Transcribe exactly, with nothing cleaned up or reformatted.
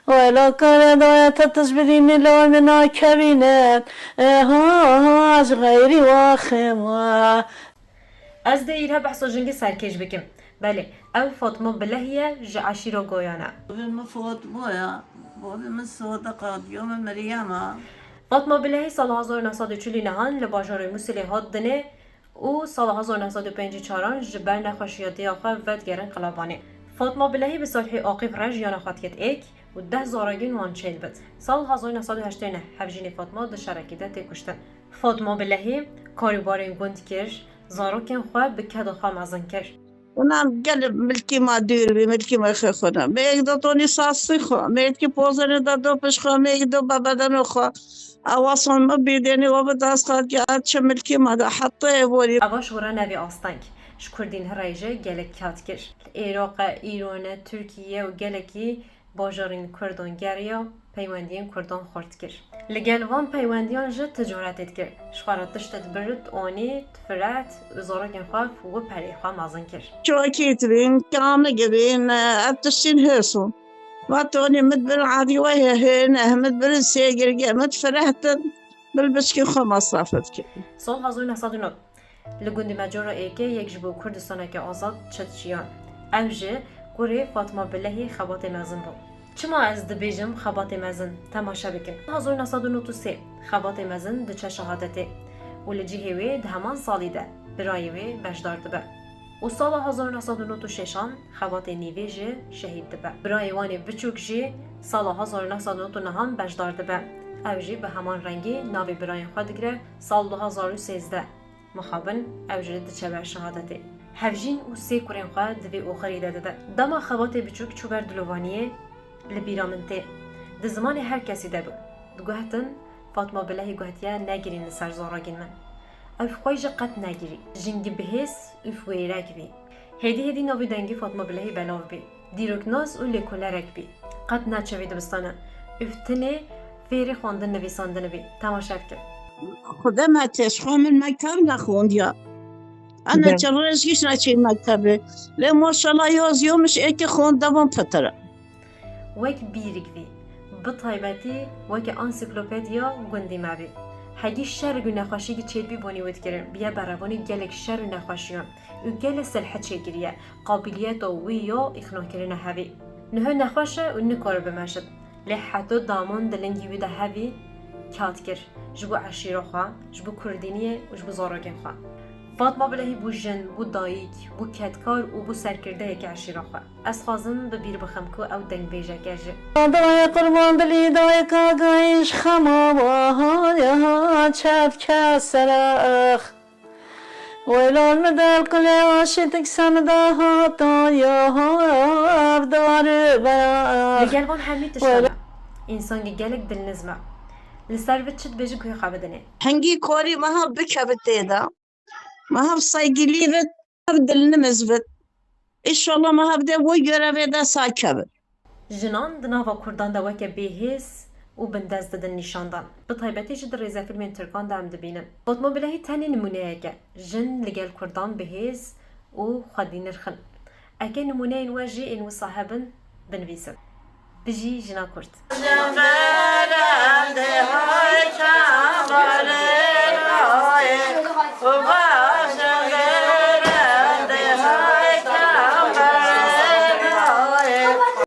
Wela kare daye te tişbirî mîla min nakevîne. Eha, ji xeyrî waxê me. Ez dê îre behsa jingî serkêş bikim. Belê, ew Fatma Bilehî ye, ji eşîra Goyan e. Bavê min Fatma ye. Bavê min Sadiq e, diya min Meryem e. Fatma Bilehî sala hezar û neh sed û çil û nehan li bajarê Mûsilê hat dinê û sala hezar û neh sed û pêncî û çaran ji ber nexweşiya dêya xwe vedigerin Qilabanê. Fatma Bilehî bi Salihê Aqîf re jiyana xwe diket êk û deh zarokên wan çêl bit. Sal hezar û neh sed û heştê û neh hevjînê Fatma di şerekî de tê kuştin. Fatma Bilehî karûbarên gund kir, zarokên xwe bi keda xwe mezin kir. Ona gel milkî ma dûr bî, milkî ma xwe xwe ne. Mêk do tonî sasî xwe, mêk ki pozerê de do piş xwe, mêk do bebedeno xwe. Awasan mi bîdênî we bi dest xwe ki a çi milkî ma de heta ê borî. Eva ji wira nevê asteng. Ji Kurdîn hirayê jî gelek kêt kir. Êraq e, Îran e, Tirkiye û gelekî bajarên Kurdan geriya, peywendiyên Kurdan xurt kir. Li gel van peywendiyan jî ticaretê dikir. Ji xwe re tişt dibirt, anî, difiret û zarokên xwe û perê xwe mezin kir. Çokî dibîn, kamik bîn, ev tiştîn hês bûn. Va tonî min dibir evî we hê, hê ne, min dibir sêgirgê, min difirehtin, bil biçkî xwe mesraf dikir. Sal hezar û neh sed û nod. Li gundê Mecora Êkê yek ji bo Kurdistaneke azad çi dijiyan. Ew ji kurê Fatma Bilehî xebatê mezin bû. Çima ez dibêjim xebatê mezin? Temaşe bikin. Hezar û neh sed û nod û sê xebatê mezin diçe şehadetê û li cihê wê di heman salî de birayê wê beşdar dibe. Û sala hezar û neh sed û nod û şeşan xebatê nîvê jî şehîd dibe. Birayê wan ê biçûk jî sala hezar û neh sed û nod û nehan beşdar dibe. Ew jî bi heman rengî navê birayên xwe digire sal du hezar û sêzdeh. Mixabin ew jî diçe ber şehadetê. Hevjîn û sê kurên xwe di vê oxirî de dide. Dema xebatê biçûk çû ber dilovaniyê, li bîra min tê. Di zimanê her kesî de bû. Diguhetin, Fatma Bilehî guhetiye, negirîn li ser zarokên min. Ew xwe jî qet negirî. Jingî bihêz û wêrek bî. Hêdî hêdî navê dengê Fatma Bilehî belav bî. Dîroknas û lêkolerek bî. Qet neçe vê dibistana. Û tenê fêrê xwendin nivîsandin bî. Temaşe bikin. Xude me tê, ji xwe min mekteb nexwendiya. Ana çi rêj giş neçî mektebê. Lê maşallah yaz yo min ji êkê xwend devam petire. Wek bîrik bî. Bi taybetî weke ansiklopediya gundî me bî. Hegî şer û nexweşîkî çêdibî bonî wê dikirin. Biye berevanî gelek şer û nexweşiyan û gelek silhe çêkiriye. Qabiliyeta wî ya îqnakirina hevî. Niha nexweş e û nikare bimeşit. Lê heta daman di lingî wî de hevî kêt kir. Ji bo eşîra xwe, ji bo kurdîniyê û ji bo zarokên xwe. Fatma Bilehî bû jin, bû dayik, bû kedkar û bû serkirdeyeke eşîra xwe. Ez xwazim bi bîr bixim ku ew dengbêjek e jî. Dayê qurban dilî dayika gayî ji xema wahaya çev kes serax. Weylan mi del qile aşitik semda hata ya hevdar berax. Li gel van hemî tişta me. Însankî gelek dilniz me. Li ser vê çi dibêjî guhê xwe bidinê. Hingî korî meha bikevit tê de. Me hev saygilî bit, hev dilnimiz bit. Înşallah me hev dê wê görevê de sar kevin. Jinan di nava Kurdan de weke bêhêz û bindest didin nîşandan. Bi taybetî jî di rêzefîlmên Tirkan de em dibînin. Fatma Bilehî tenê nimûneyek e. Jin li gel Kurdan bihêz û xwedî nirxin. Eke nimûneyên we jî ên wisa hebin, binivîsin. Bijî jina Kurd.